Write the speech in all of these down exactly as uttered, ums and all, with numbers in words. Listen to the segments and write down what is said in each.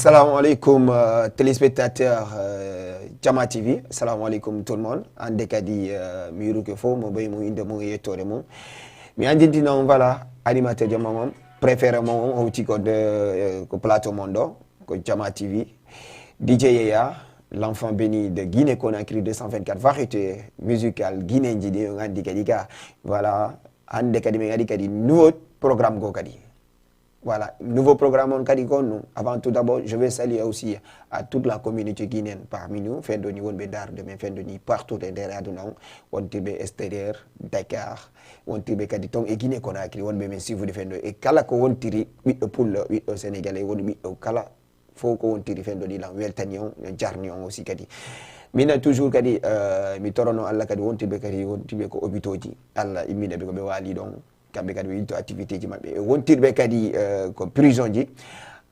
Assalamu alaikum, euh, téléspectateurs, euh, Jama T V. Assalamu alaikum tout le monde. Hannde kadi, euh, mi yiirii fow mo ɓay mo innde mum e yettoore mum. Mi anndintina on, voilà, animateur Jama mon, préféré mon, on hawti ko de, euh, ko plateau mon ɗo, ko Jama T V. D J Yaya, l'enfant béni de Guinée Conakry, deux cent vingt-quatre variétés musicales guinéenji ɗi on anndi kadi ka. Voilà, hannde kadi min ari kadi nouveau programme go kadi. Voilà, nouveau programme on kadi ko on ɗum. Avant tout d'abord, je vais saluer aussi à toute la communauté guinéenne parmi nous, fenndo ni wonɓe ndaarde men, fenndo ni partout e nder aduna on, wontirɓe extérieur, Dakar, wontirɓe kadi ton e Guinée Conakry, wonɓe men suivre fenndo e kala ko wontiri ɓiɗɗo pullo, ɓiɗɗo sénégalais, woni ɓiɗɗo kala fow ko wontiri fenndo ni lan weltani on, no jarni on aussi kadi. Min toujours kadi, euh, mi torono Allah kadi wontirɓe kadi, wontirɓe ko hôpitaux ji, Allah immina ɓe ko ɓe waali ɗon. Kamɓe kadi ɓe yilto activité ji maɓɓe. E wontirɓe kadi, eh, ko prison ji.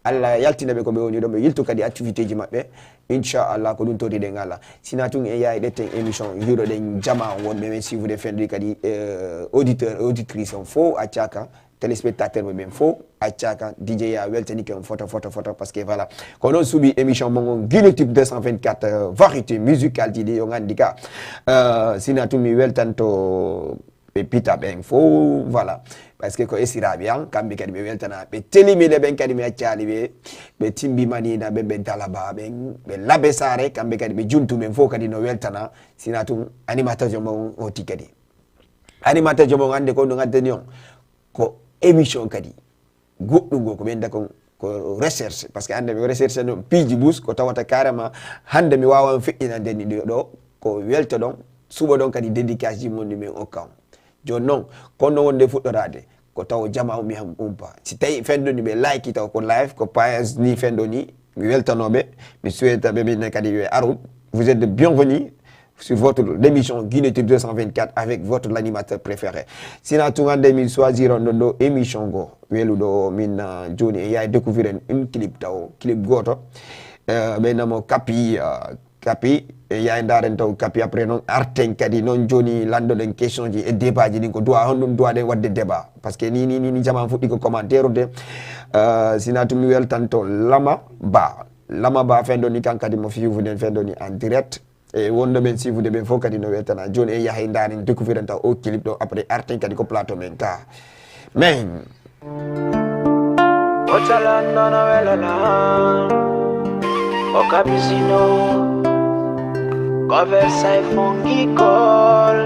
Allah yaltina ɓe ko ɓe woni ɗon, ɓe yilto kadi activité ji maɓɓe. Inchallah, ko ɗum toriɗen Allah. Sina tun en yahay ɗetten émission, hiroɗen jama on wonɓe men suivre fendu kadi, eh, auditeur, auditrice on fow accaka, téléspectateur ɓe ɓen fow accaka, D J ya weltanike on foto, foto, foto, parce que voilà. Ko non suuɓi émission mon on Guinée Tube deux cent vingt-quatre, euh, variété musicale ji ɗi on anndi ka. Euh, sina tun mi weltanto ɓe pita ɓen fow, voilà. Parce que ko esiraaɓe an, kamɓe kadi ɓe weltana. Ɓe telimiiɓe ɓen kadi mi accaali ɓe, ɓe timbi Manina ɓen, ɓe Dalaba ɓen, ɓe Labe Saare, kamɓe kadi ɓe juntu ɓen fow kadi no weltana. Sina tun animateur jo mon oti kadi. Animateur jo mon hannde ko ɗum addani on. Ko émission kadi. Goɗɗum goo ko ɓe wi'ata kon ko recherche, parce que hannde mi recherche no piiji bus ko tawata carrément hannde mi waawan feƴƴinande ni ɗo, ɗo ko welto ɗon, suɓo ɗon kadi dédicace ji mon ɗi min okka on. Jooni non, kono wonde fuɗɗoraade, ko taw jamaa mi han umpa. Si tawi fenndo ni ɓe like taw ko live, ko page ni fenndo ni, mi weltanooɓe, mi souhaita ɓe min kadi ɓe aru. Vous êtes de bienvenue sur votre émission Guinée Tube deux cent vingt-quatre avec votre animateur préféré. Sina tun hannde min choisir on ɗon ɗo émission go weluɗo min, uh, jooni e yaay découvrir en un clip taw clip gooto. Uh, ɓe namo Kapi, uh, Kapi e yaay ndaaren taw Kapi après non arten kadi non jooni landoɗen question ji e débat ji ɗin ko duwa honɗum duwaɗen waɗde débat parce que ni ni ni ni jaman fuɗɗi ko commentaire de. Uh, sina tun mi weltanto Lama Ba. Lama Ba fenndo ni kan kadi mo fiivuɗen fenndo ni en direct. E wonɗo men siifude ɓen fof kadi no weltana. Jooni en yahay ndaaren découvrir taw o clip ɗo, après arten kadi ko plateau men ka. Men. O calanno no welana, o kabisino, ko versay fongikol.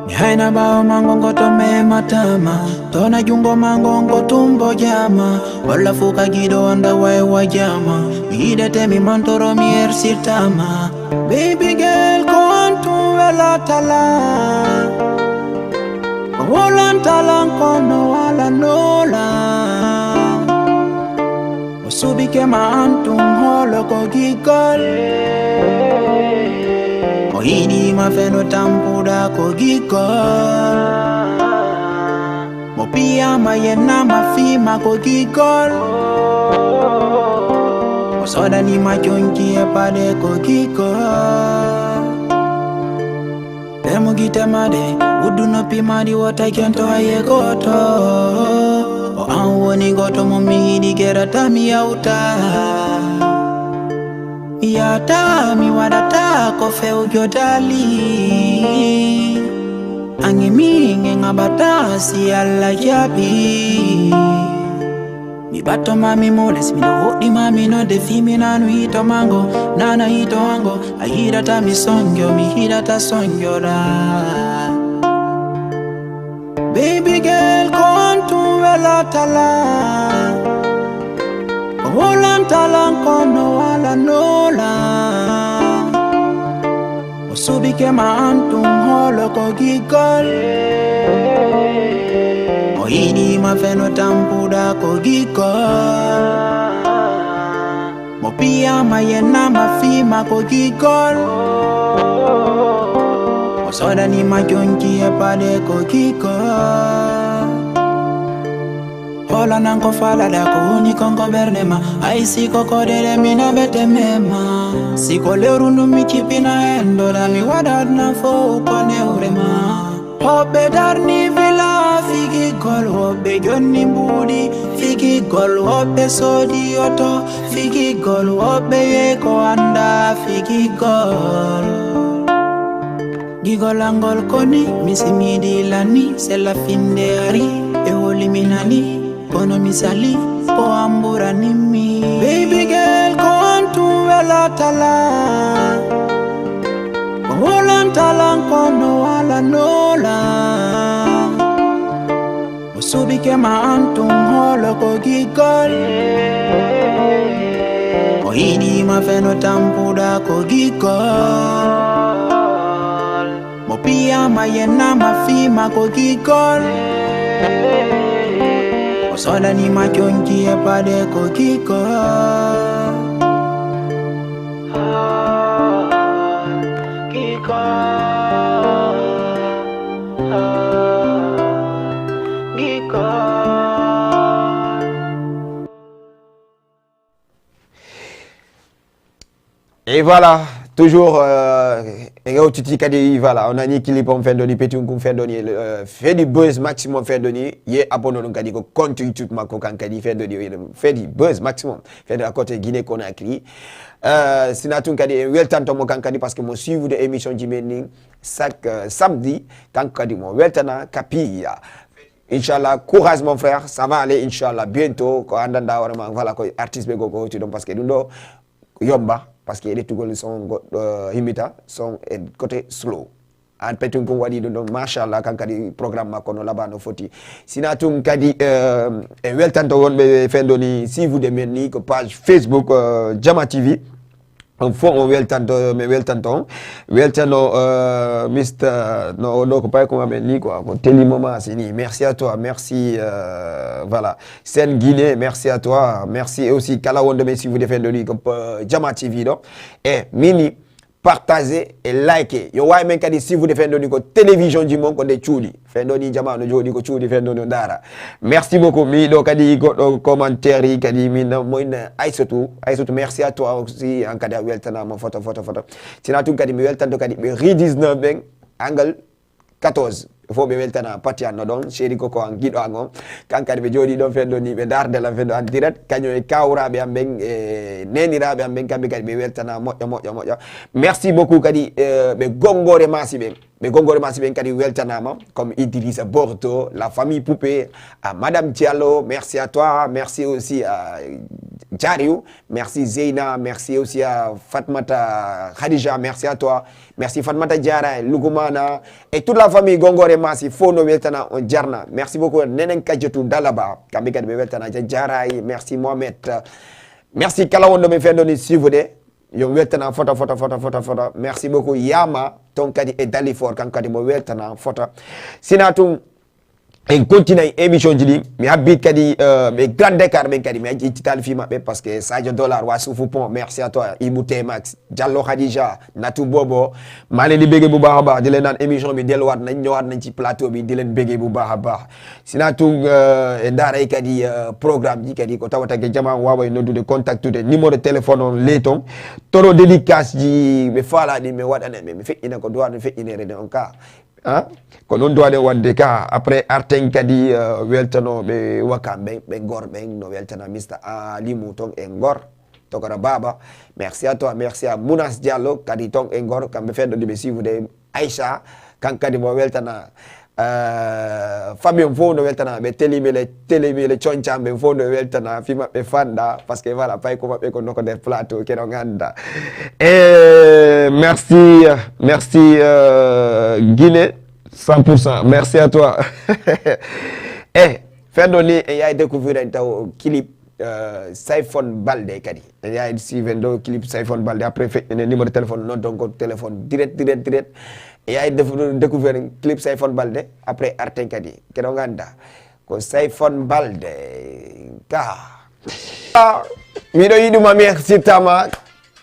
Mi hayna ɓaawo mango ngo to mematama, tona jungo mango ngo tumbo jama, walla fuka giɗo wanda way wa jama, mi yiɗete mi mantoro mi ersirtama. Baby girl, ko an tun welatala. Ko wolantalan kono wala nola. O subike ma an tun holo ko gigol. O yiɗi ma feno tampuɗa ko gigol. Mo piyama yennama fima ko gigol. O sodanima conki e paɗe ko gigol. Ɓe mo gite maɗe, uddu noppi maɗi wota kento aye goto. O an woni goto mo mi yiɗi gerata mi yawta. Mi yata, mi waɗata ko fewjo dali. An e min en haɓata si Allah jaɓi. Mi ɓatto ma mi moles, miɗo woɗɗi ma mi nodde fi mi nanu hito mango, nana hito ango. A yiɗata mi sonjo, mi yiɗata sonjoɗa. Baby girl, ko an tun welatala. Ko wolantalan kono wala nola. O subike ma an tun holo ko gigol. O yiɗi ma feno tampuɗa ko gigol. Mo piyama yennama fima ko gigol. O sodanima conki e paɗe ko gigol. Holanan ko falaɗa ko woni kon ko ɓernde ma. Ay si ko koɗeɗe mi naɓete mema. Si ko lewru ndun mi cippina hendoɗa mi waɗatna fow ko newre ma. Hoɓɓe darni village. Figigol woɓɓe jonni mbuuɗi, figigol woɓɓe soodi oto, figigol woɓɓe yehi ko anndaa figigol. Gigol angol koni, mi simiidi lani, sella finde ari, ɓe woli mi nani, kono mi sali, ko amburanimmi. Baby girl, ko on tun welatalan, ko wolantalan, kono walanoolan. Mo suɓike ma an tun hoolo ko giggol. Mo yiɗi ma feno tampuɗa ko giggol. Mo piya ma yenna ma fii ma ko giggol. Mo sodani ma conci e paɗe ko giggol. Giggol. Et voilà, toujours euh, e hewtiti kadi, voilà, on a ni clip on fendoni, petit on kum fendoni, euh, fedi buzz maximum fendoni, ye abonné ɗum kadi ko compte YouTube makko kan kadi fendoni, fedi buzz maximum fendoni à côté Guinée Conakry. Euh, sina tun kadi en weltanto mo kan kadi parce que mo suivre émission ji men ni chaque euh, samedi, kanko kadi mo weltana kapiya. Inchallah, courage mon frère, ça va aller inchallah bientôt. Ko andanda vraiment, voilà, ko artiste be gogo hoti don parce que dum do yomba parce que eɗettugol son goɗɗo himmita son e côté slow. An petun kun waɗi ɗum ɗon machallah, kan kadi programme makko no laba no foti. Sina tun kadi euh, e weltanto wonɓe fendoni suivre men ni ko page Facebook euh, Jama T V. On fof on weltanto, mi weltanto on. Weltano euh, Mister no o ɗo ko pay ko mamen ni quoi, ko Teli Momasi ni. Merci à toi, merci euh, voilà. Sen Guinée, merci à toi. Merci aussi kala wonde men suivre fendoni ko euh, Jama T V ɗo. E mini partager et liker. Yo wawi men kadi suivre fendoni ko télévision ji mon ko nde cuuɗi. Fendoni jama no jooɗi ko cuuɗi fendoni o ndaara. Merci beaucoup. Mi ɗo kadi goɗɗo commentaire yi kadi min mo inna Aissatou. Aissatou, merci à toi aussi. An kadi a weltanama foto foto foto. Sina tun kadi mi weltanto kadi ɓe ri dix-neuf ɓen angle quatorze. Fof ɓe weltana patian no ɗon chéri koko an giɗo an on. Kan kadi ɓe jooɗi ɗon fendoni ɓe darde lan fendo an direct kañum e kawraɓe an ɓen e neniraɓe an ɓen kamɓe kadi ɓe weltana moƴƴa moƴƴa moƴƴa. Merci beaucoup kadi euh, ɓe gongore masi ɓen. Ɓe gongore masi ɓen kadi weltanama comme Idrissa Borto, la famille Poupée, à Madame Diallo, merci à toi, merci aussi à Jariou, merci Zeyna, merci aussi à Fatmata Khadija, merci à toi, merci Fatmata Diarra, Loukoumana, et toute la famille Gongore Masi, fof no weltana on jarna. Merci beaucoup Nenen Kadjetou Dalaba, kamɓe kadi ɓe weltana ja jaray, merci Mohamed. Merci kala wonɗo mi fendoni suivre de. Yo weltana foto foto foto foto foto. Merci beaucoup Yama ton kadi e Dalifor kan kadi mo weltana foto. Sina tun en continue émission ji ɗi mi habbi kadi euh, ɓe Grand Dakar ɓen kadi mi acci ittitaali fii maɓɓe parce que Sadio Dollar wa suufu pont, merci à toi Ibou Tmax, Diallo Khadija, Natou Bobo, maa leen di béggee bu baax a baax di leen naan émission bi delluwaat nañ ñëwaat nañ ci plateau bi di leen béggee bu baax a baax. Sina tun euh, e ndaaray kadi euh, programme ji kadi ko tawata ke jama waaway noddude contactude numéro téléphone on ley ton. Toro dédicace ji ɓe faala ɗi mi waɗanen ɓe mi feƴƴina ko duwaɗo feƴƴinere de on ka. Hein? Ko ɗum duwaɗen waɗde ka après arten kadi euh, weltanoɓe wakam ɓen ɓe gor ɓen no weltana mista alimu ton e gor. Tokora baba, merci à toi, merci à Mounas Diallo kadi ton e gor kamɓe fenɗo ɗiɓe suivre. Aïcha kan kadi mo weltana euh, famille on fof no weltana ɓe telimile telimile concam ɓen fof no weltana fi maɓɓe fanɗa parce que voilà pay ko maɓɓe ko noko nder plateau keno ganda. E merci merci euh, Guinée cent pour cent, merci à toi. E fenɗo ni e yaay découvrir en taw clip euh, Sayfon Balde kadi. E yaay suivre ɗo clip Sayfon Balde après feƴƴene numéro téléphone non ton ko téléphone direct direct direct. E yaay découvrir clip Sayfon Balde après arten kadi keɗo ganda ko Sayfon Balde ka. Ah, miɗo yiɗuma mi sirtama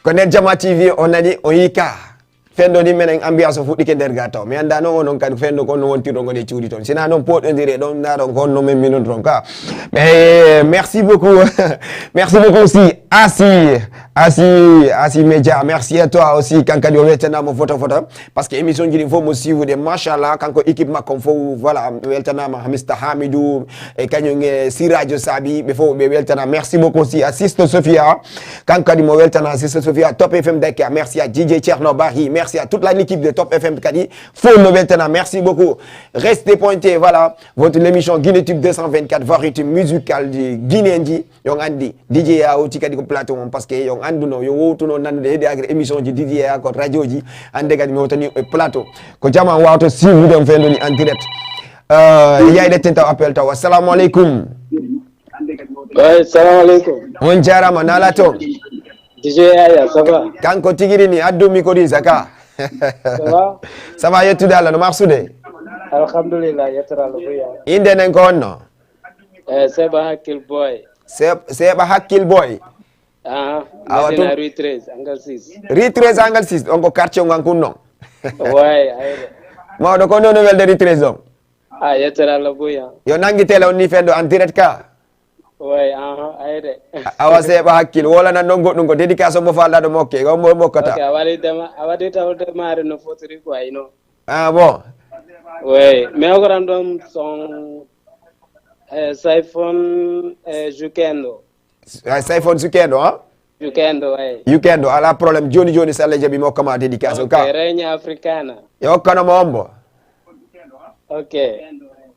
ko nder Jama T V o nani o yi ka. Fenɗo ni menen ambiance o fuɗɗike nder ga taw mi annda non onon kadi fenɗo ko no wontirɗo ngoni e cuuɗi toon sina noon poɗodire ɗon ndaɗon ko honno men minon toon ka. Mais merci beaucoup. Merci beaucoup aussi. Asi, Asi, Asi Media, merci à toi aussi. Kanko kadi o weltanaama foto foto. Parce que émission ji ɗin fof mo suivre, machallah, kanko équipe makko on fof, voilà, weltanaama Mister Hamidou, e kañum e Sirajo Sabi, ɓe fof ɓe weltana. Merci beaucoup aussi à Sister Sophia. Kanko kadi mo weltana Sister Sophia, Top F M Dakar. Merci à D J Thierno Barry. Merci à toute la, l'équipe de Top F M kadi. Fof no weltana. Merci beaucoup. Restez pointés, voilà. Votre émission Guinée Tube deux cent vingt-quatre, variété musicale du Guinée. Yo on anndi, D J A hawti kadi ko plateau on, parce que yo on annduno, yo wowtuno nanndude, heɗi agre émission ji D J A ko radio ji, hannde kadi mi hawtani e plateau. Ko jama on wawata suivre on fenndo ni en direct. Euh, yaay ɗetten taw appel taw. Assalamu aleykum. Wa salamu aleykum. On jaarama, nala to. D J Yaya, ça va? Kanko tigiri ni, addu mi ko ɗin zaka. Ça va? Ça va, yettude Allah, no marsude? Alhamdulillah, yettata Allah buya. Innde nden ko honno? Eh, Seba Hakkil Boy. Se-, Seeɓa Hakkil Boy. Ah, Awa Medina to- Rue treize, angle six. Rue treize angle six, on ko quartier ngon kun non. Ouais, ayre. Mawɗo ko non no welde Rue treize on. Ah, yettata Allah buya. Yo nangi télé on ni fenndo en direct ka. Ouais, aha, ayre. Awa Seeɓa Hakkil, wala nan non goɗɗum ko dédicace on mo falɗa ɗo mokke, on mo mokkata. Ok, a waɗi dema-, a waɗi taw demaare no fotiri quoi, you know. Ah bon. Ouais, mais ko ran ɗon son eh, Saifon eh, Jukendo. Ah, Saifon Sukendo, hein? Jukendo, ouais. Yukendo, ala problème. Joni joni si Allah jaɓi mi hokka ma dédicace Ok, ka. Regna Africana. E hokkano mo on bo. Ok.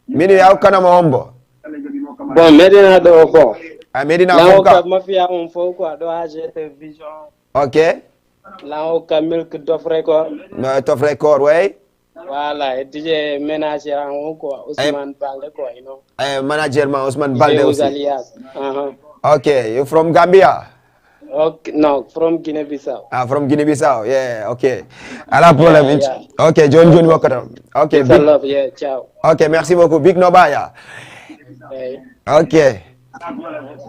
Mini ya hokkano mo on bo. Bon, Medina ɗo ko. A Medina Lawo fof ka. Ka mafia on fof quoi, ɗo ha G T Vision. Ok. Lawo Ka Milk Dof Record. No, Top Record, way. Voilà, e D J ménager an on quoi, Ousmane Balde quoi, you know. Eh, manager ma Ousmane Balde Deus aussi. Alias. Uh-huh. Ok, you from Gambia? Ok, no, from Guinea-Bissau. Ah, from Guinea-Bissau. Yeah, ok. Ala problème. Yeah, Inch- yeah. Ok, joni joni mi hokkata. Ok, Peace big, and love, yeah, ciao. Ok, merci beaucoup. Big no baya. Hey. Ok.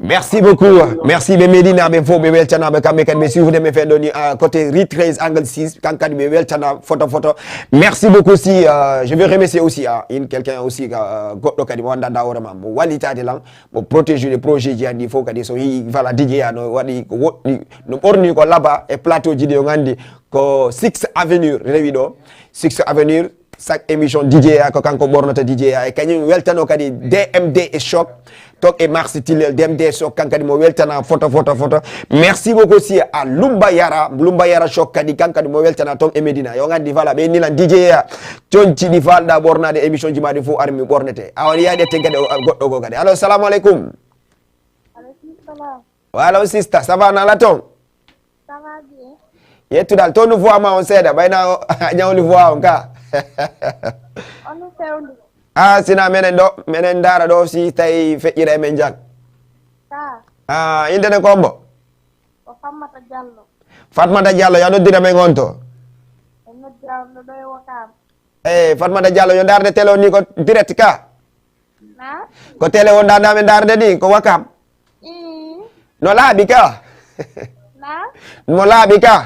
Merci beaucoup. Merci ɓe Medina ɓe fof ɓe weltanaɓe kamɓe kadi ɓe suivre men fenndo ni, ah, côté Rue treize angle six, kanko kadi ɓe weltana foto foto. Merci beaucoup aussi, euh, je veux remercier aussi, ah, in quelqu'un aussi, ah, goɗɗo kadi mo anndanɗa hoore ma mo wallitade lan, mo protéger les projets ji anndi fof kadi so yi voilà D J A no waɗi ko woɗɗi no ɓorni ko laba e plateau ji ɗi on anndi ko Six Avenue rewi ɗo. Six Avenue, chaque émission D J A ko kanko ɓornata D J A e kañum weltano kadi D M D e Choc. Ton e Marsi Tillel D M D e Choc, kanko kadi mo weltana foto, foto, foto. Merci beaucoup aussi à Lumba Yara, Lumba Yara Choc kadi, kanko kadi mo weltana ton e Medina. Yo anndi voilà, ɓe ni lan D J A, conci ɗi falɗa ɓornade émission ji ma ɗi fof ar mi ɓornete. Awa, yaade ten kadi o, goɗɗo go kadi. Allo, salamu aleykum. Aleykum salam. Wala sister, ça va nala ton? Ça va bien. Yettudal, tonu voix ma on seeɗa, ɓayna o- a ñawli voix on ka. On no fewndo. Ah, sina menen ɗo, menen ndaara ɗo si tawi feƴƴira e men jang. Ka, Ah, innde nden ko hombo? ko Fammata Diallo. Fatmata Diallo, ya noddira men on to. En noddiranno ɗo e Wakaam. Eh, Fatmata Diallo, yo ndaarde télé on ni ko direct ka. Na? Ko télé on ɗa men ndaarde ni, ko Wakaam. Ii, No laaɓi ka. na? Mo laaɓi ka.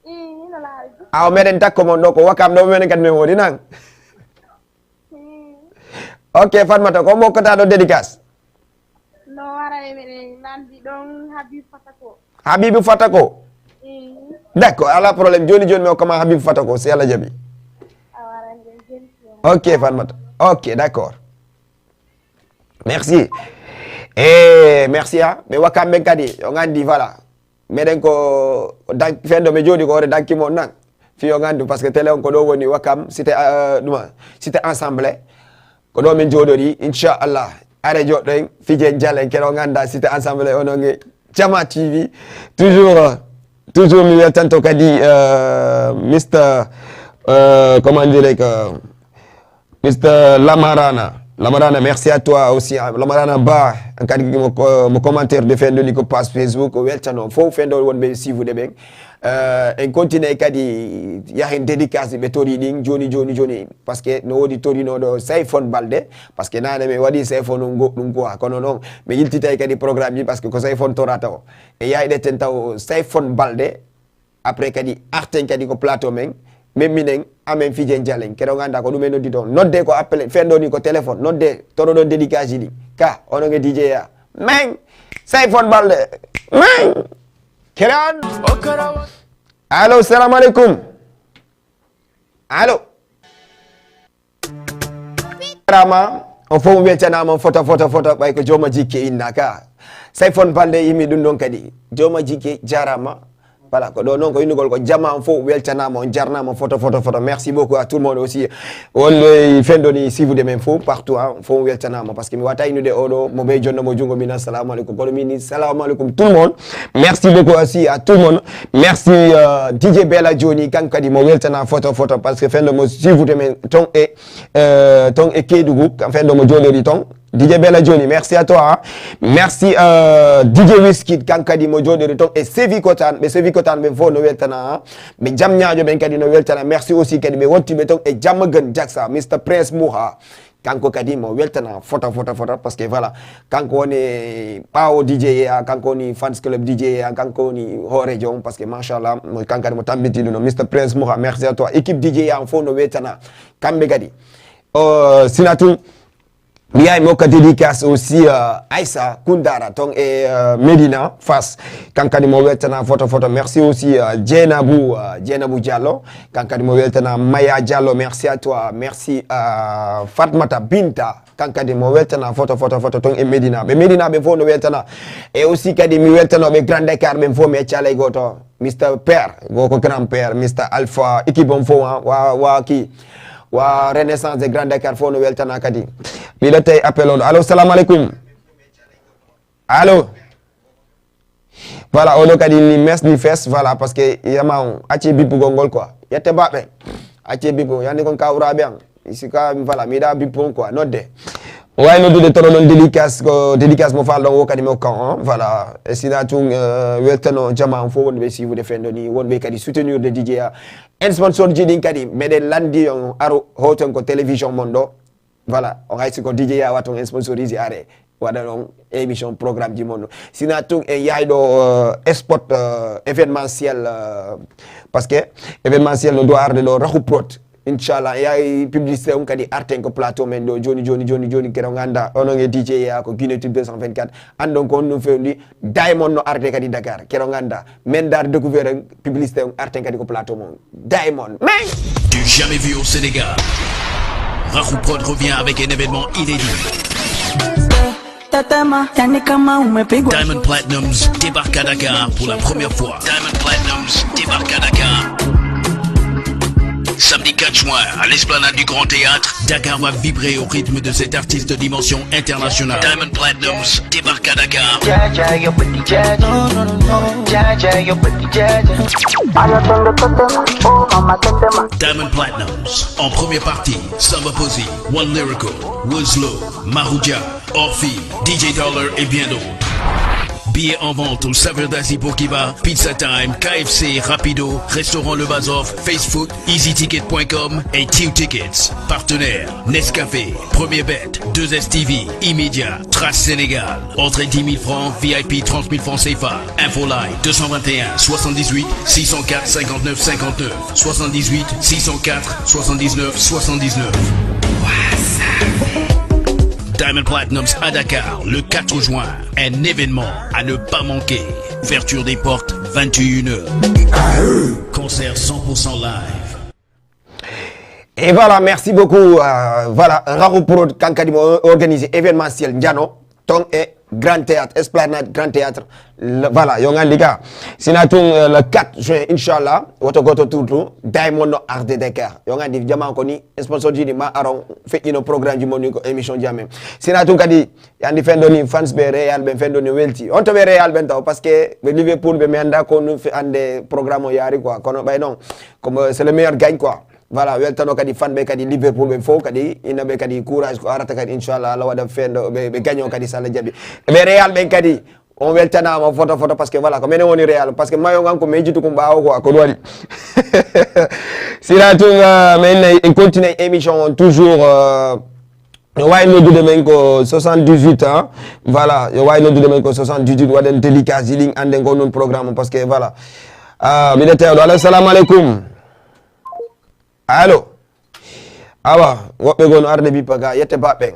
Ii, no laaɓi. Aw, meɗen takko mon ɗo ko Wakaam ɗo, menen kadi men woni nan. Ii, Ok, Fatmata, ko mokkata ɗo dédicace? No wara e meɗen nandi ɗon Habib Fatako. Habibu Fatako. Ii, D'accord, ala problème. Joni joni mi hokkama Habibu Fatako, si Allah jaɓi. a wara nden jenti on. Ok, Fatmata. Ok, d'accord. Merci. Eh, merci, ah. Ɓe Wakaam ɓen kadi, on anndi, voilà. Meɗen ko, dan-, fenndo mi jooɗi ko hoore danki mon nan. Fi on anndu, parce que télé on ko ɗo woni Wakaam, cité, euh, ɗuma, cité ensemble. Ko ɗo min jooɗori, inchallah. Are joɗɗo en, fijen jalen, kero on annda cité ensemble, onon e Jama T V. Toujours, euh, toujours mi weltanto kadi, euh, Mister, euh, comment dirais que, Mister Lamarana. Lamarana, merci à toi aussi. Ah, Lamarana Ba, kadi mo, mo commentaire de fenndo ni ko page Facebook, o weltano fof fenndo wonɓe suivre ɓen. Euh, en continue kadi yahen dédicace ɓe tori ɗin joni, joni, joni. Parce que no woodi torinooɗo Sayfon Balde. Parce que nane mi waɗi Sayfon on goɗɗum quoi. Kono non, mi yiltitay kadi programme ji parce que ko Sayfon torata o. E yayɗe ten taw Sayfon Balde. Après kadi arten kadi ko plateau men, men minen, amen fijen jalen. Kero ganda ko ɗum en noddi toon. Nodde ko appel, fenndo ni ko téléphone. Nodde, toroɗon dédicace ɗi. Ka, onon e D J A. Men, Sayfon Balde. Man. Keran. Allo, salam alaikum. Allo. Jarama, on fof weltanama, foto, foto, foto, ɓay ko jooma jikke inna ka. Sayfon Balde yimi ɗum ɗon kadi. Jooma jikke jarama. Voilà, ko ɗo noon ko innugol ko jama, on fof weltanama, on jarnama, foto, foto, foto. Merci beaucoup à tout le monde aussi. Wonɓe fenɗo ni suivre men fof partout, hein, fof weltanama. Parce que mi wata innude oɗo, mo ɓe jonno mo jungo min, assalamu alaikum. Kono min, assalamu alaikum tout le monde. Merci beaucoup aussi à tout le monde. Merci, euh, D J Bella Johnny, kanko kadi mo weltana foto, foto. Parce que fenɗo mo suivre men ton e, euh, ton e Kédougou, fenɗo mo jooɗori ton. D J Bella Johnny, merci à toi, hein. Merci, euh, D J Wizkid, kanko kadi mo jooɗori ton e Sevi Kotan. Ɓe Sevi Kotan ɓen fof no weltana, hein. Ɓe Jam Ñaajo ɓen kadi no weltana. Merci aussi kadi ɓe wontiɓe ton e Jam Gën Jaksa, Mister Prince Mouha. Kanko kadi mo weltana foto, foto, foto, parce que voilà, kanko woni ɓaawo D J A, kanko woni fans club D J A, kanko woni hooreejo on, parce que machallah, mo, kanko kadi mo tambiti ɗum no. Mister Prince Mouha, merci à toi. Équipe D J A on fof no weltana, kamɓe kadi. Euh, sina tun, mi yahay mi hokka dédicace aussi, euh, Aïssa Koundara, ton e, euh, Médina, Fass. Kanko kadi mo weltana foto, foto. Merci aussi, euh, Dieynabou, euh, Dieynabou Diallo. Kanko kadi mo weltana Maya Diallo. Merci à toi. Merci à Fatmata Binta. Kanko kadi mo weltana foto, foto, foto ton e Médina. Ɓe Médina ɓe fof no weltana. E aussi kadi mi weltanoɓe Grand Dakar ɓen fof mi accaa lay gooto. Mister Père, go ko grand père, Mister Alpha, équipe on fof, hein. Wa, wa ki, wa Renaissance de Grand Dakar fof no weltana kadi. Miɗo tawi appel on. Allo, salam alaikum. Allo. Voilà, oɗo kadi ni mes ni fes, voilà, parce que yama on, acci bippugol ngol quoi. Yette baɓe, acci bippu, yani kon kawraɓe an. Si ka, voilà, mi yiɗa bippu on quoi, nodde. Wawi noddude toɗo ɗon dédicace, ko dédicace mo fal ɗon wo kadi mo kan on, voilà. E sina tun, euh, weltano jama on fof wonɓe suivre fenɗo ni, wonɓe kadi soutenir de D J A. En sponsor ji ɗin kadi, meɗen landi on aro hoton ko télévision mon ɗo. Voilà, on hay si ko D J A wata on sponsorisé are, waɗa ɗon émission, programme ji mon. Sina tun en yahay ɗo, euh, spot, euh, événementiel, euh, parce que événementiel no doit arde ɗo Rahu Prod. Inchallah, en yahay publicité on kadi arten ko plateau men ɗo joni, joni, joni, joni, kero ganda, onon e D J A ko Guinée Tube deux cent vingt-quatre. Andon ko on ɗum fewndi, Diamond no arde kadi Dakar, kero ganda. Men dar découvert publicité on arten kadi ko plateau mon. Diamond, man! Du jamais vu au Sénégal. Rahu Prod revient avec un événement inédit. Diamond Platnumz débarque à Dakar pour la première fois. Diamond Platnumz débarque à Dakar. Samedi quatre juin, à l'esplanade du Grand Théâtre, Dakar va vibrer au rythme de cet artiste de dimension internationale. Diamond Platnumz débarque à Dakar. Jaja, your body, Jaja. No, no, no, no. Jaja, your body, Jaja. Diamond Platnumz, en première partie, Samba Posy, One Lyrical, Wizlo, Mahuja, Orphy, D J Dollar et bien d'autres. Billets en vente au Saveur d'Asie Bourguiba, Pizza Time, K F C, Rapido, Restaurant Le Bazoff, Face Food, easy ticket point com et Tiu Tickets. Partenaire, Nescafé, Premier Bet, deux S T V, Immédiat, Trace Sénégal. Entrée dix mille francs, V I P trente mille francs C F A. Info Live deux cent vingt et un, soixante-dix-huit, six cent quatre, cinquante-neuf, cinquante-neuf, soixante-dix-huit, six cent quatre, soixante-dix-neuf, soixante-dix-neuf. Diamond Platnumz à Dakar, le quatre juin. Un événement à ne pas manquer. Ouverture des portes, vingt et une heures. Concert cent pour cent live. Et voilà, merci beaucoup. Euh, voilà, Rahu Prod, kankadi mo organiser événementiel Njano, ton e Grand Théâtre, Esplanade Grand Théâtre. Le- voilà, yo ngandi ka. Sina tun, euh, le quatre juin, inchallah, woto goto turtu, Diamond no arde Dakar. Yo ngandi, jama ko ni, sponsor ji ɗi ma aron, feƴƴino programme ji mon ni ko émission ji amen. Sina tun kadi, yandi fenɗo ni, fans ɓe Real ɓen fenɗo ni welti. On to ɓe Real ɓen taw, parce que ɓe Liverpool ɓe mi anda ko nu fe- ande programme o yaari quoi. Kono ɓay non, comme c'est le meilleur gagne quoi. Voilà, weltano kadi fanɓe kadi Liverpool ɓen fof kadi, inna ɓe kadi courage ko arata kadi, inchallah, Allah waɗa fenɗo ɓe, ɓe gagnant kadi, so Allah jaɓi. Ɓe Real ɓen kadi, on weltanama foto, foto, parce que voilà, ko menen woni Real, parce que mayo ngan ko mejjutu kum ɓaawo quoi, ko ɗum waɗi. Sira tun, euh, men nay, en continue émission on toujours, euh, yo wawi noddude men ko soixante-dix-huit, hein. Voilà, yo wawi noddude men ko soixante-dix-huit, waɗen dédicace ji ɗin, anden ko nun programme, parce que voilà. Ah, mbiɗa tewɗo. Allo, salamu aleykum. Allo. Awa, woɓɓe goo no arde bippa ga, yette baɓɓe.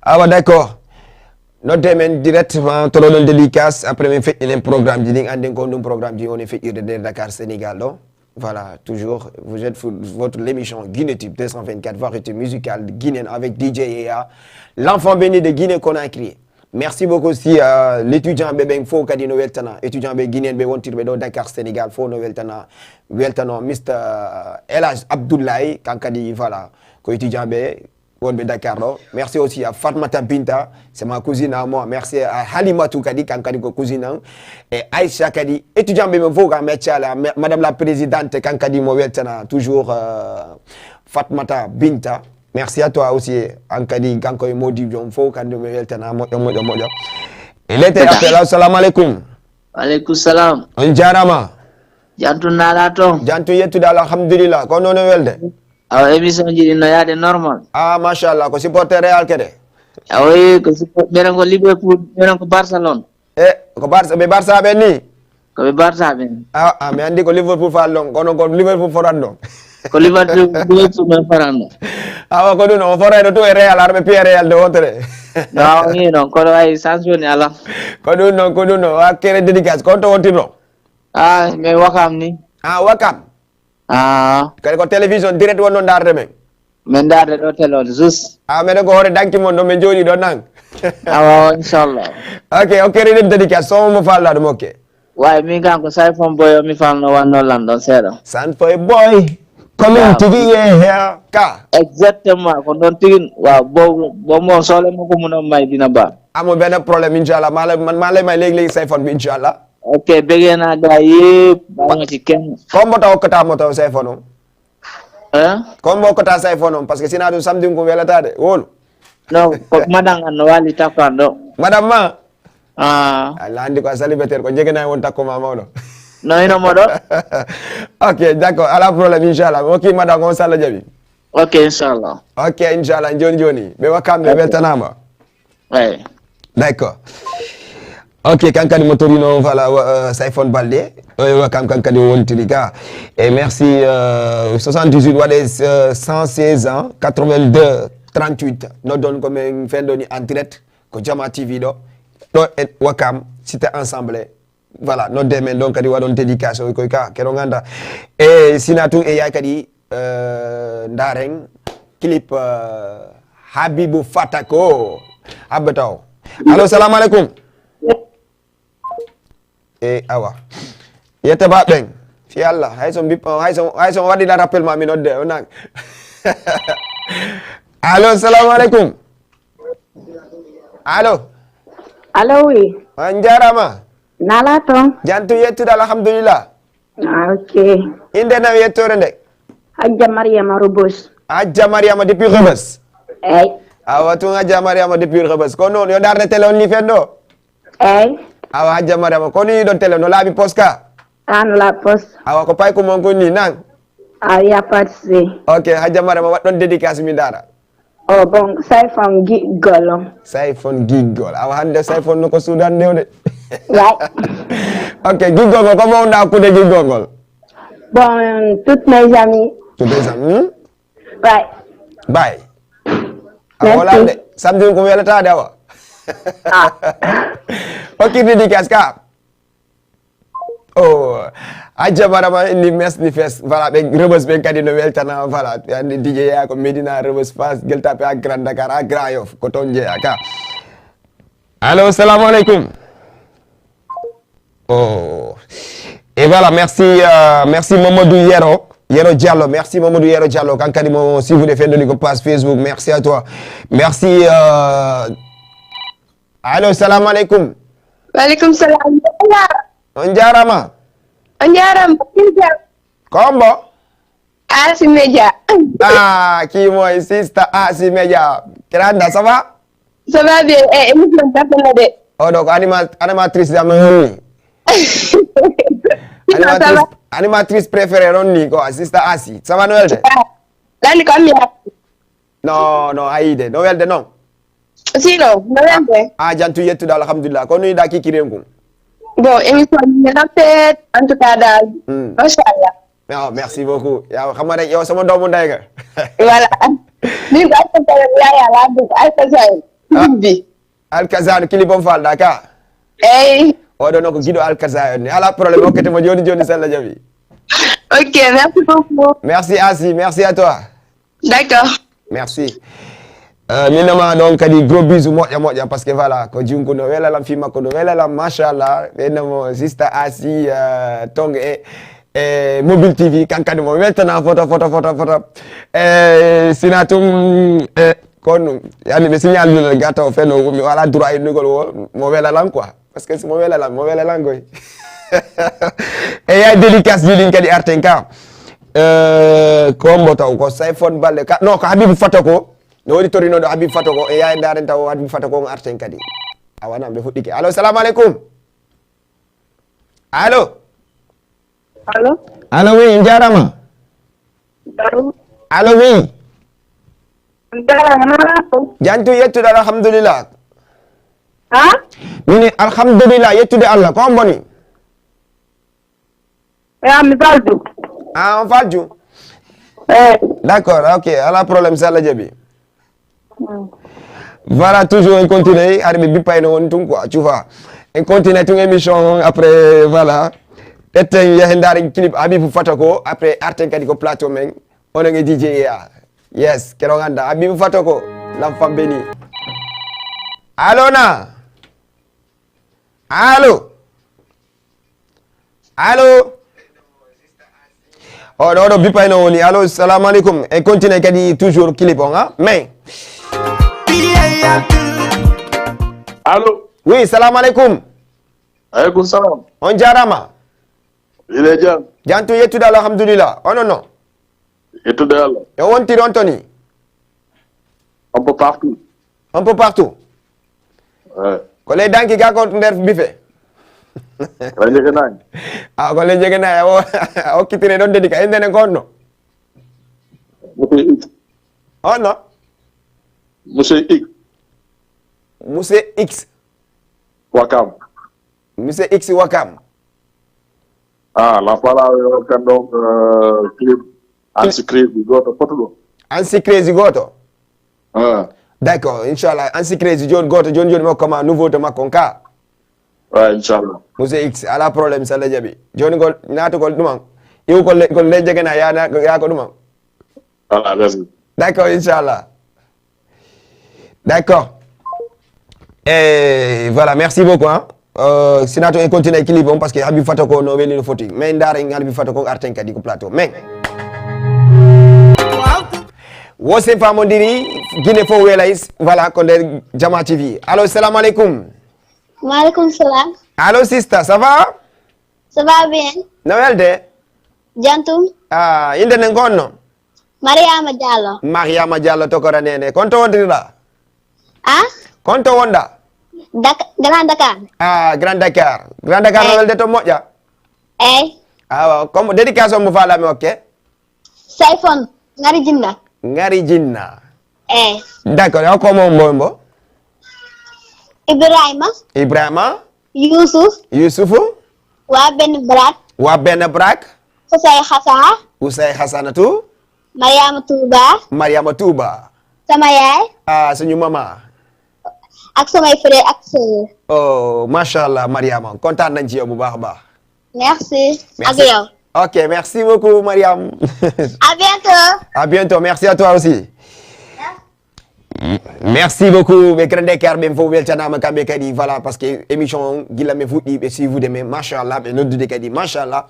Awa, d'accord. Noddee men directement to ɗon dédicace, après men feƴƴinen programme ji ɗin, annden ko ɗum programme ji woni feƴƴirde nder Dakar Sénégal ɗo. Voilà, toujours, vous êtes sur votre, l'émission Guinée Tube deux cent vingt-quatre, variété musicale guinéenne avec D J Yaya, l'enfant béni de Guinée Conakry. Merci beaucoup aussi, euh, l'étudiant ɓe ɓen fof kadi no weltana, étudiant ɓe guinéen ɓe wontirɓe ɗo Dakar Sénégal fof no weltana, weltano Mister El Hadj Abdoulaye, kan kadi, voilà, ko étudiant ɓe wonɓe Dakar ɗo. Merci aussi à Fatmata Binta, c'est ma cousine à moi. Merci à Halimatou kadi, kan kadi ko cousine an. E Aïcha kadi, étudiant ɓe ɓen fof ka, machallah, ma-, Madame la Présidente, kan kadi mo weltana toujours, euh, Fatmata Binta. Merci à toi aussi, an kadi, kanko e Modibo Diom fof, kanko mi weltana, moƴƴo, moƴƴo, moƴƴo. E leyte appel, assalamu aleykum. Wa aleykum salam. On jaaraama. Jantu naalaa toon. Jantu yettude, alhamdulillah. Ko noon e welde? Awa, émission ji ɗin no yaade normal. Ah, machallah, ko supporter Real kede? Awa, eh, ko suppo-, ɓeɗen ko Liverpool, ɓeɗen ko Barcelone. E, ko Barça, ɓe Barça ɓen ni? Ko ɓe Barça ɓen. Ah, ah, mi anndi ko Liverpool faalɗon, kono ko Liverpool foranɗon. Ko Liverpool, Liverpool men foranɗo. Awa, ko ɗum, on forayno tun e Real, arɓe piya Real nde wootere. No, awa, ni non, kono ay chance woni ala. Ko ɗum non, ko ɗum non, wa kere dédicace, ko on to wontirno? Ah, mais Wakam ni. Ah, Wakam? Ah. Kadi ko télévision direct wonno ndaarde men. Min ndaarde ɗo télé on, juste. Ah, meɗen ko hoore danki mon ɗo, min jooɗii ɗo nan. Awa, inchallah. Ok, ok, reɗen dédicace, somo mo falɗa ɗum, ok. Way, min kan ko Sayfon Boy o mi falno wanno lan ɗon seeɗa. Sayfon Boy, ko min tigi ye hea ka. Exactement, ko ɗon tigi, waaw, bo, bo mo sole mo ko mun on may dina ba. Amul benn problème, inchallah. Maa lay, man, maa lay may léegi-léegi Sayfon bi, inchallah. Ok, bëggee naa gaa yëpp, bàyyi ma ci kenn. Ko mbo taw ko taw mo taw Sayfon on? Hein? Ko mbo ko taw Sayfon on? Parce que sinon ɗum samedi ko welata de, wolu. Non, ko madan an no wali takkan ɗo. Madame ma? Ah. Allah andi ko a célibataire, ko jege nayi won takko ma mawɗo. No ino moɗo? Ok, d'accord, ala problème, inchallah. Ok, madame, on sala jaɓi. Ok, inchallah. Ok, inchallah, joni joni. Ɓe Wakam ɓe weltanama. Eyi. D'accord. Ok, kan kadi mo torino, voilà, wa-, euh, Sayfon Balde. Euh, Wakam kan kadi o wontiri ka. Et merci, euh, soixante-dix-huit waɗe, euh, cent seize ans, quatre-vingt-deux trente-huit. Noddon ko men fendoni en direct, ko Jama T V ɗo. Ɗo e Wakam, Cité Ensemble. Voilà, nodde men ɗon kadi waɗon dédicace o koy ka, kero ganda. E sina tun e yaay kadi, euh, ndaren clip, euh, Habibou Fatako. Habbe taw. Allo, salam alaikum. E awa. Yetta ba ɓen. Fi Allah, hay son bip-, hay son, hay son waɗi la rappel ma mi nodde, o nang. Allo, salam alaikum. Allo. Allo, oui. On jarama. Nala ton. Jantu yettude, alhamdulillah. Ah, ok. Inde na yettore nde? Hajja Mariama Rebeuss. Hajja Mariama depuis Rebeuss. Eyi. Awa tun Hajja Mariama depuis Rebeuss. Ko non, yo darde télé on ni fendo? Eyi. Awa Hajja Mariama, ko ni ɗon télé no laabi poska? Ah, no laabi poska. Awa ko pay ko mon ko ni nan? Ah, y a pas de souci. Ok, Hajja Mariama, waɗ ɗon dédicace mi dara. Oh, bon, Sayfon giggol on. Sayfon giggol. Awa hannde Sayfon no ko suudan newde. Right. Ok, giggol ngol, ko mawɗa hakkunde giggol ngol? Bon, toutes mes amies. Toutes les amies, hmm? Right. Bye. A Merci. Wala de. Samedi ko welataade awa. Ah. Ok, dédicace ka. Oh, a jaɓarama ni mes ni fes. Voilà, ɓe Rebeuss ɓen kadi no weltana. Voilà, andi D J ya ko Medina, Rebeuss, Fass, Gueule Tapée, à Grand Dakar, à Grand Yoff, ko ton jeeya ka. Allo, salam alaikum. Oh. Et voilà, merci, euh, merci Mamadou Yero. Yero Diallo, merci Mamadou Yero Diallo. Kan kadi mo suivude fendoni ko page Facebook. Merci à toi. Merci, euh, allo, salam alaikum. Wa alaikum salam. On jarama. On jarama. Kombo? Asi Media. Ah, qui moi, sister Asi Media. Granda, ça va? Ça va bien. Eh, émission tapana de. Oh, donc, anima-, animatrice de Amélie. Animatrice, ça va? Animatrice préférée, on dit quoi, sister Asi. Ça va, Noël? Lani ko mi. Non, non, ayide. No welde non. Sino, no welde. Ah, jantu yettude, alhamdulillah. Ko nuyi da kikire ngu. Bon, émission ni na fet, en tout cas dal. Hmm. Machallah. Oh, merci beaucoup. Ya, xam nga rek, yow sama doomu ndey nga. Voilà. Ni ko ay ko ya ya la bu ay ko say. Ah. Bi. Alkazar, clip on falɗa ka? Eyi. Oɗo no ko giɗo Alkazar on ni. Ala problème, okkete mo joni joni, si Allah jaɓi. Ok, merci beaucoup. Merci Asi, merci à toi. D'accord. Merci. Euh, mi innama ɗon kadi gros bisou moƴƴa moƴƴa, parce que voilà, ko jungo no wela lan, fi makko no wela lan, machallah. Mi innamo sister Asi, euh, tong e, e Mobile T V, kankadi mo weltana foto, foto, foto, foto. E, sina tum, e, kon, yani ɓe signal ɗum gata o feno, mi wala droit innugol wo, mo wela lan quoi. Parce que si mo wela lan, mo wela lan koy. E yaay dédicace ji ɗin kadi arten ka. Euh, ko mbo taw ko Sayfon Balle ka, non, ko Habibu Fatoko. No woni torino ɗo Habibu Fatoko, e yaay ndaren taw Habibu Fatoko on arten kadi. Awa nan ɓe fuɗɗike. Allo, salamu alaikum. Allo. Allo. Allo, oui, on jarama. Allo. Allo, oui. On jarama, no woni ko? Jantu yettude, alhamdulillah. Ha? Mini, alhamdulillah, yettude Allah. Ko on boni? Eh, mi Falju. Ah, on Falju? Eh. D'accord, ok. Ala problème, si Allah jaɓi. Mm. Voilà, toujours en continue. Hari ɓe bippayno on tun quoi, tu vois. En continue tun émission on, après, voilà. Etten yahen ndaaren clip Habibu Fatoko, après arten kadi ko plateau men. Onon e D J A. Yes, kero ganda. Habibu Fatoko, l'enfant béni. Allo na? Allo? Allo? O ɗo, ɗo bipayno woni. Allo, salamu alaikum. En continue kadi toujours clip on, ha? Mais. Allo? Oui, salamu alaikum. Alaikum salam. On jarama. Ile jam. Jantu yettude, alhamdulillah. Onon no? Yettude Allah. Yo wontiri on toni? Un peu partout. Un peu partout? Ouais. Ko ley danki ga ko nder bife? Ko ley jege nayi. Ah, ko ley jege nayi. A o-, a okkitire ɗon dedika. Innde nden ko honno? Monsieur X. Honno? Monsieur X. Monsieur X. Wakam. Monsieur X Wakam. Ah, la fala yo kan ɗon, euh, clip. Ansi Crazy gooto fotuɗo. Ansi Crazy gooto? Ah. D'accord, inchallah. Ansi Crazy joni gooto, joni joni makko ma nouveauté makko on ka. Ouais, inchallah. Monsieur X, ala problème, si Allah jaɓi. Joni ko naatugol ɗuman. Iwu ko le-, ko le jegena ya na-, ya ko ɗuman. Voilà, merci. D'accord, inchallah. D'accord. Et voilà, merci beaucoup, hein. Euh, sina tun en continue clip on, parce que Habib Fatoko no weli no foti. Mais ndaaren Habib Fatoko arten kadi ko plateau. Mais. Wo sen famondiri, Guinée fo welay, voilà, ko nder Jama T V. Allo, salamu alaikum. Wa alaikum salam. Allo, sister, ça va? Ça va bien. No welde? Jantum. Ah, innde nden ko honno? Mariama Diallo. Mariama Diallo, tokora nene. Kon to wondirɗa? Ah? Kon to wonɗa? Dak-, Grand Dakar. Ah, Grand Dakar. Grand Dakar no welde to moƴƴa? Eyi. Awa, comme dédication mo faala mi okke? Sayfon, Ngari Jinna. Ngari Jinna. Eyi. D'accord, o ko mo, mo, mo? Ibrahima. Ibrahima. Yusuf. Yusufu. Wa Ben Brak. Wa Ben Brak. Usay Hasa. Usay Hasanatu. Mariama Touba. Mariama Touba. Sama yaay. Ah, suñu mama. Ak samay frère ak sœur. Oh, masha Allah, Mariama. Kontaan nañ ci yow bu baax a baax. Merci. Merci. Ak yow. Ok, merci beaucoup, Mariam. À bientôt. À bientôt. Merci à toi aussi. Merci beaucoup. Ɓe Grand Dakar ɓen fof weltanama kamɓe kadi, voilà, parce que émission on gila men fuɗɗi ɓe suivre men, machallah, ɓe noddude kadi, machallah.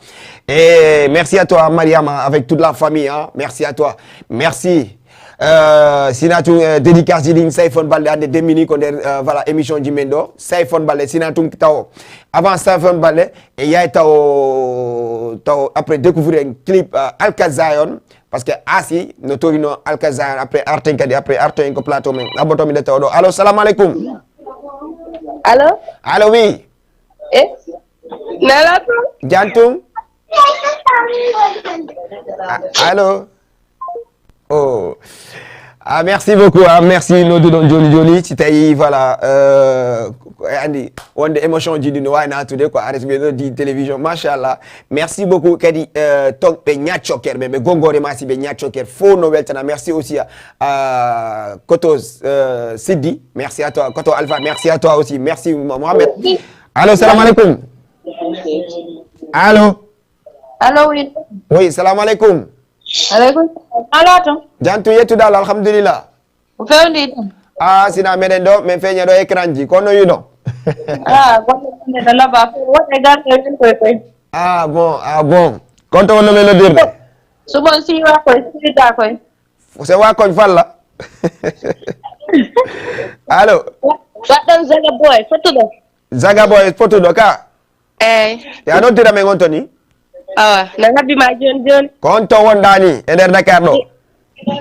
Et merci à toi, Mariama, avec toute la famille, hein. Merci à toi. Merci. Euh, sina tun, euh, dédicace ji ɗin Sayfon Balde hannde demmini ko nder, euh, voilà, émission ji men ɗo. Sayfon Balde, sina tun taw avant Sayfon Balde, e yaay taw, taw après découvrir en clip, euh, Alka Zion. Parce que Asi no torino Alka Zion, après arten kadi, après arten ko plateau men. Aboto mi ɗetta o ɗo. Allo, salamu alaikum. Allo? Allo, oui. Eh? Nala ko? Jantum? A-, allo? Oh. Ah, merci beaucoup. Ah, merci nodduɗon jooni jooni. Si tawi, voilà, euh, andi wonde émotion ji ɗi no waawi naatude ko ares ɓe ɗo di télévision. Machallah. Merci beaucoup. Kadi, euh, ton ɓe ñaccoker ɓe, ɓe gongoore ma si ɓe ñaccoker fof no weltana. Merci aussi à, à Koto, euh, Siddi. Merci à toi. Koto Alpha, merci à toi aussi. Merci Mo-, Mohamed. Allô, salam alaikum. Allô. Allô, oui. Oui, salam alaikum. Alaikum salam. Allô, ton. Jantu yettude Allah, alhamdulillah. Ko fewndi ɗum? Ah, sina meɗen ɗo, min feeña ɗo écran ji, kono you know. Ah, golle ɗum ɗe laba, ko waɗe garɗe ɗen koy koy. Ah, bon, ah, bon. Kon to wonno men noddirde? So bon siwa koy, siwita koy. Se wa koñ falla. Allo? Waɗɗon Zaga Boy, fottuɗo. Zaga Boy, fottuɗo ka? Eey. Ya noddira men on to ni? Awa, na habbi ma jooni jooni. Ko on to wonɗaa ni, e nder Dakar ɗo?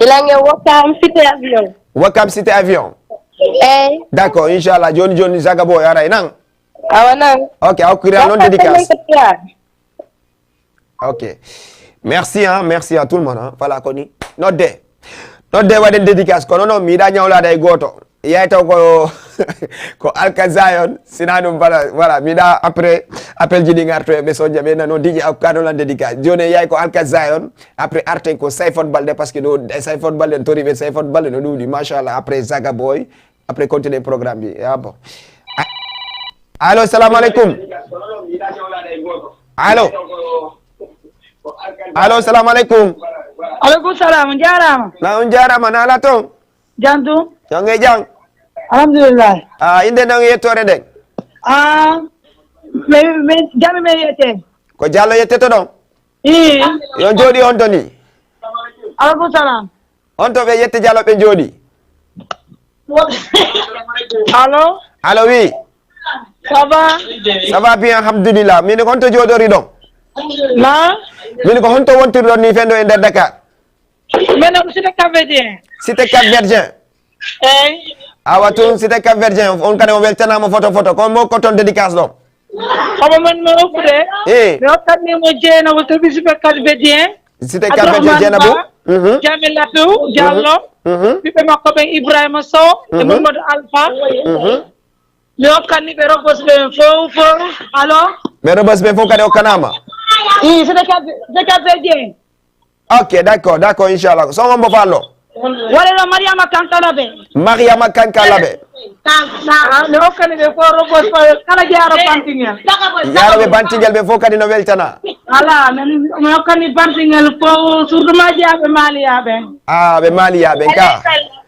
Ilan e Wakam Cité Avion. Wakam Cité Avion? Eey. D'accord, inchallah, jooni jooni Zaga Boy aray nan? Awa nan. Ok, a hokkira non dédicace. Ok. Merci, hein, merci à tout le monde, hein. Voilà, koni. Nodde. Nodde waɗen dédicace, kono non, mi yiɗa ñawlaade e gooto. Yaay taw ko, ko Alka Zion, sina ɗum, voilà, voilà, mi yiɗa après, appel ji ɗi ngarto e ɓe soñja ɓe nano D J Abou Kano lan dédicace. Jooni yaay ko Alka Zion, après arten ko Sayfon Balde, parce que ɗo, e Sayfon Balde, tori ɓe Sayfon Balde no ɗuuɗi, machallah, après Zaga Boy, après continuer programme bi. Ah bon. A-, allo, salam alaikum. Allo. Allo, salam alaikum. Alaikum salam, on jaaraama. Na on jaaraama, na ala ton? Jam tun? Jam e jam. Alhamdulillah. Ah, innde non e yettoore nden? Ah, mi, mi, Jami mi yette. Ko Jallo yettoto ɗon? Ii. Yo jooɗi on to ni. Alaikum salam. On to ɓe yette Jallo ɓe jooɗi. Allo? Allo, oui. Ça va? Ça va bien, alhamdulillah. Min ko on to jooɗori ɗon? Na? Min ko honto wontirɗon ni fendo e nder Dakar? Menen ko Cité Cap-Verdien. Cité Cap-Verdien? Eey. Awa tun Cité Cap-Verdien, on kadi on weltanaama foto foto. Ko mo ko ton dédicace ɗon? Omo men mo ofre. Eh. Mi hokkanni mo Jeynabo to Cité Cap-Verdien. Cité Cap-Verdien Jeynabo. Mhm. Jamilatu Jallo. Mhm. Ɓiɓɓe makko ɓen Ibrahima Sow e Mamadou Alpha. Mhm. Mi hokkanni ɓe Robos ɓen fow fow. Allo? Ɓe Robos ɓen fow kadi hokkanaama? Ii, Cité Cap-, Cité Cap-Verdien. Ok, d'accord, d'accord, inchallah. Son on mo fallo. Wala no Mariama Kankalabe. Mariama Kankalabe. Ah, no hokkani ɓe ko Robos ko kala jaaro Bantingel. Yaaroɓe Bantingel ɓe fof kadi no weltana. Ala, men, mi hokkani Bantingel fof, surtout ma jaaɓe Maliyaɓe. Ah, ɓe Maliyaɓe ka.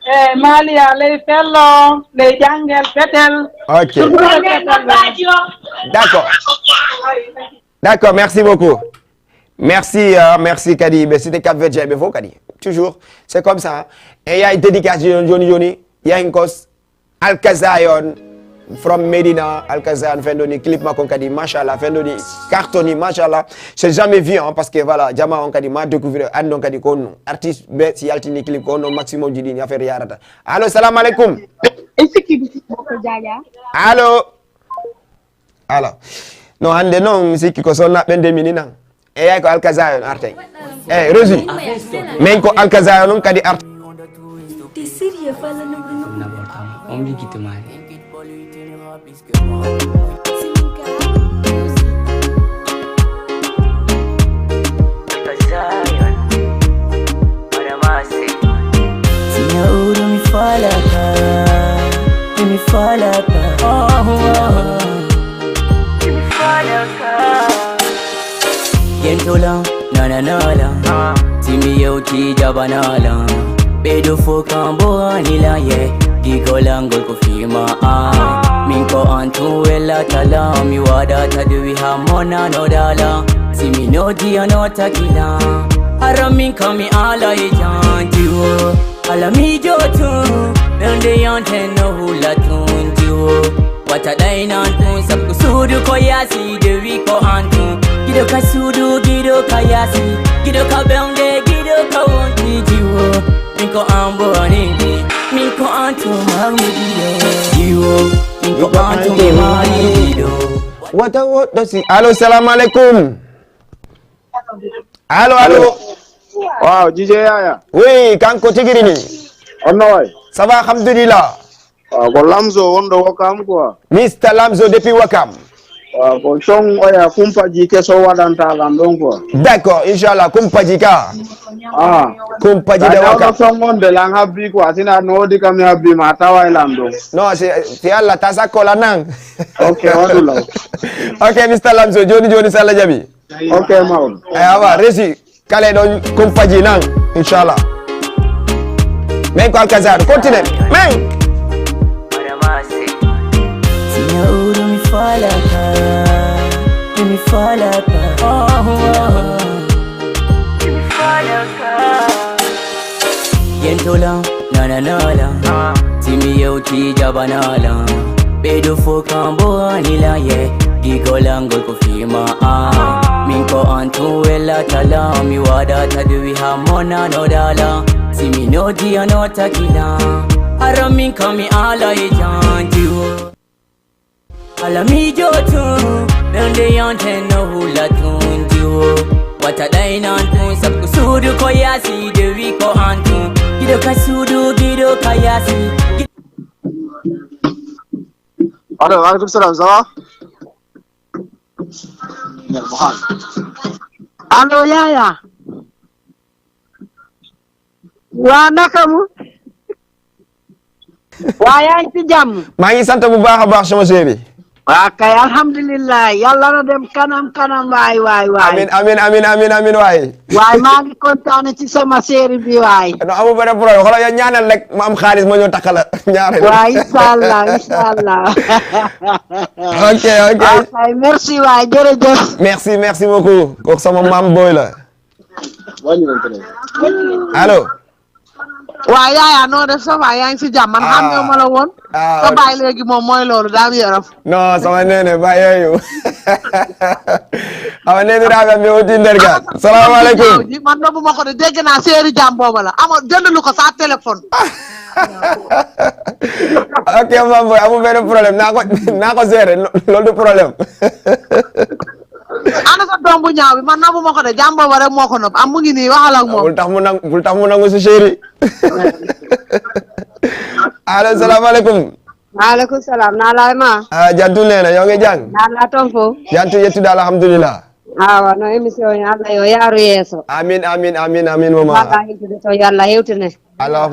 Eh, Maliya, ley Fello, ley Jangel, Petel. Ok. Surtout ley Petel. D'accord. D'accord, merci beaucoup. Merci, euh, merci kadi ɓe Cité Cap Verdien ɓe fof kadi. Toujours, c'est comme ça, hein. E yaay dédicace joni, joni, joni, yaay ko Alka Zion from Medina, Alka Zion fendo ni clip makko kadi, machallah, fendo ni carton ni, machallah. C'est jamais vu, hein, parce que voilà, jama on kadi ma découvrir, andi on kadi ko on artiste ɓe si yaltini clip ko on maximum ji ɗi affaire yarata. Allo, salam alaikum. E sikki ko Jaaja. Allo. Allo. No, hannde non, mi sikki ko sonnaaɓe nde mini nan. Eyay, ko Alka Zion artay. Eh, Rosi. Men ko Alka Zion on kadi artay. T'es sérieux, fala no, no. On me dit que t'es mal. Sinya uru mi falaka, mi falaka. Oh, oh, oh. Mi falaka. Yentola, na na na la. Simi yo ti jabana la. Bedo fo kambo anila ye. Digola ngol ko fima a. Min ko antu wela tala. Mi wada ta dewi ha mona no dala. Simi no dia no takila. Ara min kami ala e janti wo. Ala mi jotu, ɓernde yonte no hula tun jiwo. Wata ɗaynan ɗun sabu suudu ko yaasi de wi ko an tun. Giɗo ka suudu, giɗo ka yaasi, giɗo ka ɓernde, giɗo ka wonti jiwo. Min ko an boni, min ko an tun magmi giɗo. Jiwo, min ko an tun magmi giɗo. Wata woɗɗo si. Allo, salamu alaikum. Allo, allo. Waaw, D J Yaya. Oui, kanko tigiri ni. Honno wa'i? Ça va, alhamdulillah. Ah, ko Lamzo wonɗo Wakam quoi. Mister Lamzo depuis Wakam. Ah, ko son oya kumpaji keso waɗanta lan ɗon quoi. D'accord, inchallah, kumpaji ka. Ah. Kumpaji de Wakam. Son wonde lan habbi quoi, sina no wodi kam habbi ma taway lan ɗon. Non, c'est, c'est Allah, ta sakko la nan. Ok, waɗu law. Ok, Mister Lamzo, joni joni si Allah jaɓi. Ok, mawɗo. Eh, awa, resi. Kala e ɗon kumpaji nan, inchallah. Men ko Alkazar, continue. Men! Sinya uru mi falaka, mi falaka. Oh, oh, oh. Yentola, na na na la. Simi yo ti jabana la. Bedo fo kambo anila ye. Di gola ngol ko fima a. Min ko antu wela tala. Mi wada ta dewi ha mona no dala. Simi no di ano takila. Ara min kami ala e janti wo. Ala mi jotu. Nande yante no hula tunji wo. Wata dai nan tun sab ko sudu ko yasi dewi ko antu. Gido ka sudu, gido ka yasi. Allo, waaleykum salaam, ça va? Allo, Yaya. Waa, naka mu? Waa, yaa ngi ci jàmm? Maa ngi sant bu baax a baax, sama chéri. Waa kay, alhamdulillah. Yàlla na dem kanam, kanam, waay, waay, waay. Amin, amin, amin, amin, amin, waay. Waay, maa ngi kontaane ci sama série bi, waay. Non, amul benn problème. Xoolal, yow ñaanal rek, ma am xaalis, ma ñëw takk la. Ñaanal. Waay, incha Allah, incha Allah. Ok, ok. Waay, merci, waay, jërëjëf. Merci, merci beaucoup. Kooku sama maam booy la. Allo. Waaw, Yaya, noo def? Ça va, yaa ngi si jàmm? Man, ah, xàmmeewuma la woon. Ah, sa baay léegi moom mooy loolu, daa am yaram. Non, sama nene, ba yeeyu. Awa nene daa am yow di nderga. Salaamaaleykum. Man nobbu ma ko de, dégg naa série jàmm booba la. Ama jënd lu ko sa téléphone. Ok, Mame Boye, amul benn problème. Naa ko, naa ko gérer. Lo-, loolu du problème. Ana sa doom bu ñaaw bi? Man nobbu ma ko de, jàmm booba rek moo ko nopp. Am mu ngi nii, waxal ak moom. Bul tax mu nang-, bul tax mu nangu si chéri. Allo, salaamaaleykum. Waaleykum salaam. Naa lay ma? Ah, Jantu nee na, yow nga jàng? Naa la tonfo. Jantu yettude, alhamdulillah. Awa, no émission yi, Allah yo yaaru yeeso. Amin, amin, amin, amin, mama. Wala yettude to, yo Allah hewtine. Allahumma